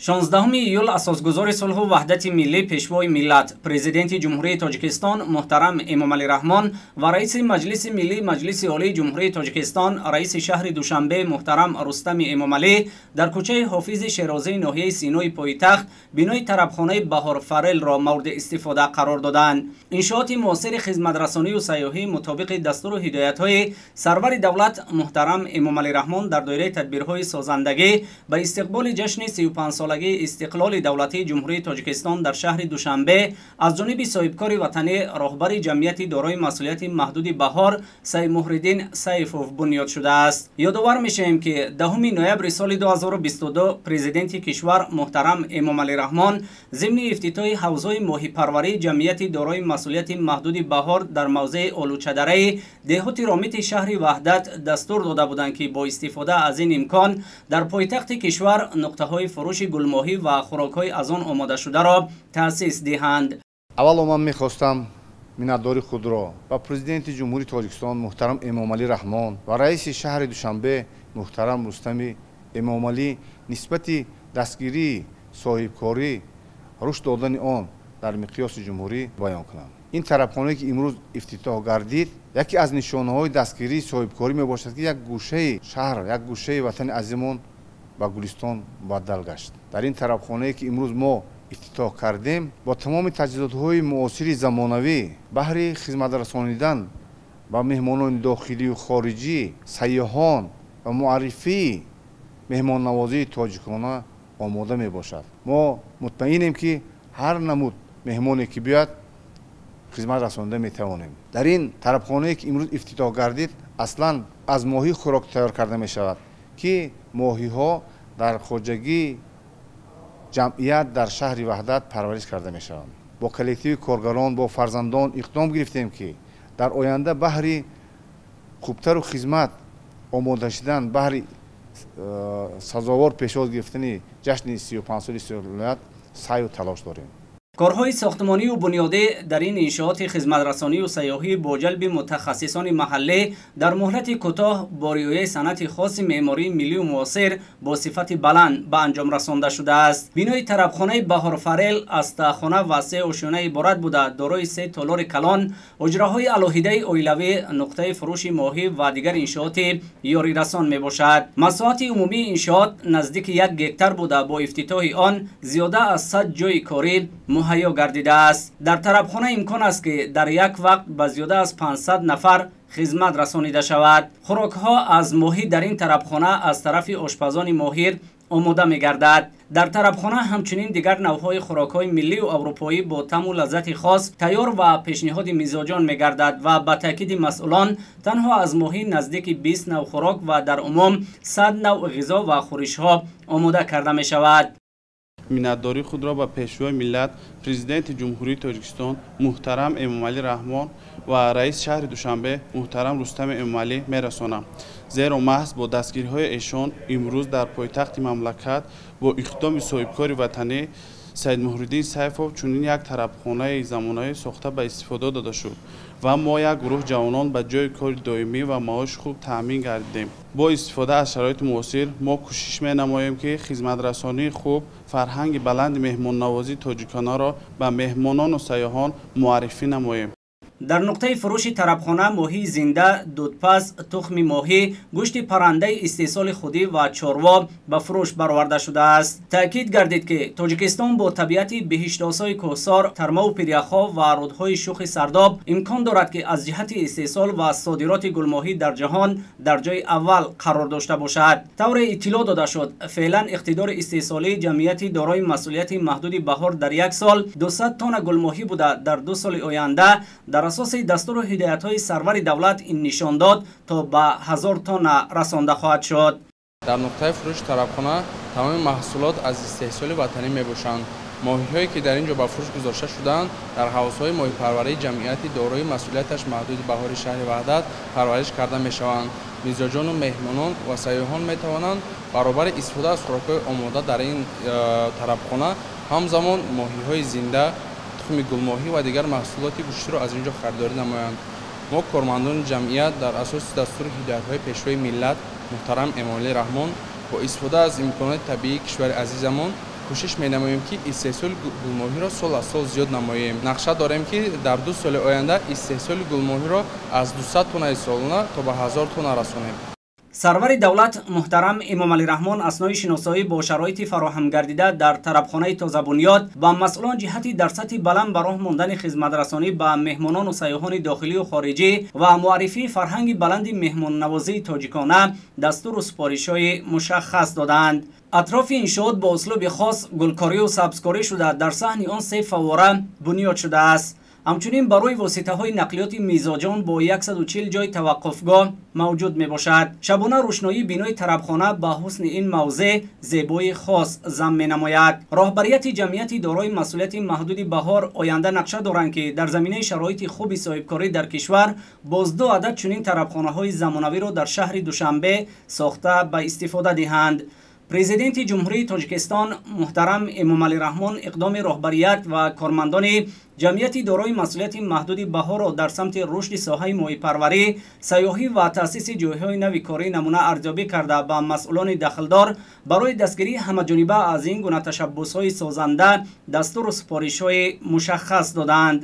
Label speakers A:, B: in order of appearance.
A: 16 июл асосгузори сулҳу ваҳдати миллӣ, пешвои миллат, президенти Ҷумҳурии Тоҷикистон муҳтарам Эмомалӣ Раҳмон ва раиси Маҷлиси миллӣ Маҷлиси Олии Ҷумҳурии Тоҷикистон, раиси шаҳри Душанбе муҳтарам Рустами Эмомалӣ дар кӯчаи Ҳофизи Шерозии ноҳияи Синои пойтахт бинои тарабхонаи Баҳорфарелро мавриди истифода қарор доданд. Иншооти муосири хизматрасонию сайёҳӣ мутобиқи дастуру ҳидоятҳои сарвари давлат муҳтарам Эмомалӣ Раҳмон дар доираи тадбирҳои созандагӣ ба истиқболи ҷашни 35-солагии истиқлоли давлатии Ҷумҳурии Тоҷикистон дар шаҳри Душанбе аз ҷониби соҳибкори ватанӣ, роҳбари ҷамъияти дорои масъулияти маҳдуди Баҳор Саймуҳриддин Сайфов бунёд шудааст. Ёдовар мешавем, ки 10 ноябри соли 2022 президенти кишвар муҳтарам Эмомалӣ Раҳмон зимни ифтитоҳи ҳавзҳои моҳипарварии ҷамъияти дорои масъулияти маҳдуди Баҳор дар мавзеи Олучадараи деҳоти Ромити шаҳри Ваҳдат дастур дода буданд, ки бо истифода аз ин имкон дар пойтахти кишвар нуқтаҳои фурӯши гулмоҳӣ ва хӯрокҳои аз он омодашударо таъсис диҳанд.
B: Аввало ман мехостам миннатдори худро ба президенти Ҷумҳурии Тоҷикистон муҳтарам Эмомалӣ Раҳмон ва раиси шаҳри Душанбе муҳтарам Рустами Эмомалӣ нисбати дастгирии соҳибкорӣ, рушд додани он дар миқёси ҷумҳурӣ баён кунам. Ин тарабхонае ки имрӯз ифтитоҳ гардид, яке аз нишонаҳои дастгирии соҳибкорӣ мебошад, ки як гӯшаи шаҳр, як гӯшаи ватани азимон ба гулистон мубаддал гашт. Дар ин тарабхонае ки имрӯз мо ифтитоҳ кардем, бо тамоми таҷҳизотҳои муосири замонавӣ баҳри хизматрасонидан ба меҳмонони дохилию хориҷӣ, сайёҳон ва муаррифии меҳмоннавозии тоҷикона омода мебошад. Мо мутмаинем, ки ҳар намуд меҳмоне ки биёяд, хизмат расонида метавонем. Дар ин тарабхонае ки имрӯз ифтитоҳ гардид, аслан аз моҳӣ хӯрок тайёр карда мешавад, ки моҳиҳо дар хоҷагии ҷамъият дар шаҳри Ваҳдат парвариш карда мешаванд. Бо коллективи коргарон, бо фарзандон иқдом гирифтем, ки дар оянда баҳри хубтару хизмат омода шудан, баҳри сазовор пешвоз гирифтани ҷашни 35-соли истиқлолият саъю талош дорем.
A: Корҳои сохтмонию бунёдӣ дар ин иншооти хизматрасонию сайёҳӣ бо ҷалби мутахассисони маҳаллӣ дар муҳлати кӯтоҳ бо риояи санъати хоси меъмории миллию муосир бо сифати баланд ба анҷом расонда шудааст. Бинои тарабхонаи Баҳорфарел аз таҳхона ва се ошёна иборат буда, дорои се толори калон, ҳуҷраҳои алоҳидаи оилавӣ, нуқтаи фурӯши моҳӣ ва дигар иншооти ёрирасон мебошад. Масоҳати умумии иншоот наздики 1 гектар буда, бо ифтитоҳи он зиёда аз 100 ҷойи корӣ муҳайё гардидааст. Дар тарабхона имкон аст, ки дар як вақт ба зиёда аз 500 нафар хизмат расонида шавад. Хӯрокҳо аз моҳӣ дар ин тарабхона аз тарафи ошпазони моҳир омода мегардад. Дар тарабхона ҳамчунин дигар навъҳои хӯрокҳои миллию аврупоӣ бо таъму лаззати хос тайёр ва пешниҳоди мизоҷон мегардад ва ба таъкиди масъулон танҳо аз моҳӣ наздики 20 нав хӯрок ва дар умум 100 навъ ғизо ва хӯришҳо омода карда мешавад.
C: Миннатдории худро ба пешвои миллат, президенти Ҷумҳурии Тоҷикистон муҳтарам Эмомалӣ Раҳмон ва раиси шаҳри Душанбе муҳтарам Рустами Эмомалӣ мерасонам. Зеро маҳз бо дастгириҳои эшон имрӯз дар пойтахти мамлакат бо иқдоми соҳибкори ватанӣ Саидмуҳриддин Сайфов чунин як тарабхонаи замонавӣ сохта ба истифода дода шуд ва мо як гурӯҳ ҷавонон ба ҷойи кори доимӣ ва маоши хуб таъмин гардидем. Бо истифода аз шароити муосир мо кӯшиш менамоем, ки хизматрасонии хуб, фарҳанги баланди меҳмоннавозии тоҷиконаро ба меҳмонону сайёҳон муаррифӣ намоем.
A: Дар нуқтаи фурӯши тарабхона моҳии зинда, дудпаз, тухми моҳӣ, гӯшти паррандаи истеҳсоли худӣ ва чорво ба фурӯш бароварда шудааст. Таъкид гардид, ки Тоҷикистон бо табиати биҳиштосои кӯҳсор, тармаву пиряхҳо ва рудҳои шухи сардоб имкон дорад, ки аз ҷиҳати истеҳсол ва содироти гулмоҳӣ дар ҷаҳон дар ҷои аввал қарор дошта бошад. Тавре иттилоъ дода шуд, феълан иқтидори истеҳсолии ҷамъияти дорои масъулияти маҳдуди Баҳор дар як сол 200 тонна гулмоҳӣ буда, дар 2 соли оянда дар асоси дастуру ҳидоятҳои сарвари давлат ин нишондод то ба 1000 тонна расонда хоҳад шуд.
D: Дар нуқтаи фурӯши тарабхона тамоми маҳсулот аз истеҳсоли ватанӣ мебошанд. Моҳиҳое ки дар ин ҷо ба фурӯш гузошта шудаанд, дар ҳавзҳои моҳипарварии ҷамъияти дорои масъулияташ маҳдуди Баҳори шаҳри Ваҳдат парвариш карда мешаванд. Мизоҷону меҳмонон ва сайёҳон метавонанд баробари истифода аз хӯрокҳои омода дар ин тарабхона ҳамзамон моҳиҳои зинда, тухми гулмоҳӣ ва дигар маҳсулоти гӯштиро аз ин ҷо харидорӣ намоянд. Мо кормандони ҷамъият дар асоси дастуру ҳидоятҳои пешвои миллат муҳтарам Эмомалӣ Раҳмон бо истифода аз имконоти табиии кишвари азизамон Кӯшиш менамоем, ки истеҳсоли гулмоҳиро сол аз сол зиёд намоем. Нақша дорем, ки дар 2 соли оянда истеҳсоли гулмоҳиро аз 200 тоннаи солона то ба 1000 тонна расонем.
A: Сарвари давлат муҳтарам Эмомалӣ Раҳмон аснои шиносоӣ бо шароити фароҳамгардида дар тарабхонаи тозабунёд ба масъулон ҷиҳати дар сатҳи баланд ба роҳ мондани хизматрасонӣ ба меҳмонону сайёҳони дохилию хориҷӣ ва муаррифии фарҳанги баланди меҳмоннавозии тоҷикона дастуру супоришҳои мушаххас додаанд. Атрофи иншоот бо услуби хос гулкорию сабзкорӣ шуда, дар саҳни он се фаввора бунёд шудааст. Ҳамчунин барои воситаҳои нақлиёти мизоҷон бо 140 ҷой таваққуфгоҳ мавҷуд мебошад. Шабона рӯшноии бинои тарабхона ба ҳусни ин мавзеъ зебои хос зам менамояд. Роҳбарияти ҷамъияти дорои масъулияти маҳдуди «Баҳор» оянда нақша доранд, ки дар заминаи шароити хуби соҳибкорӣ дар кишвар боз ду адад чунин тарабхонаҳои замонавиро дар шаҳри Душанбе сохта ба истифода диҳанд. Президенти Ҷумҳурии Тоҷикистон муҳтарам Эмомалӣ Раҳмон иқдоми роҳбарият ва кормандони ҷамъияти дорои масъулияти маҳдуди «Баҳорро» дар самти рушди соҳаи моҳипарварӣ, сайёҳӣ ва таъсиси ҷойҳои нави корӣ намуна арзёбӣ карда, ба масъулони дахлдор барои дастгирии ҳамаҷониба аз ин гуна ташаббусҳои созанда дастуру супоришҳои мушаххас додаанд.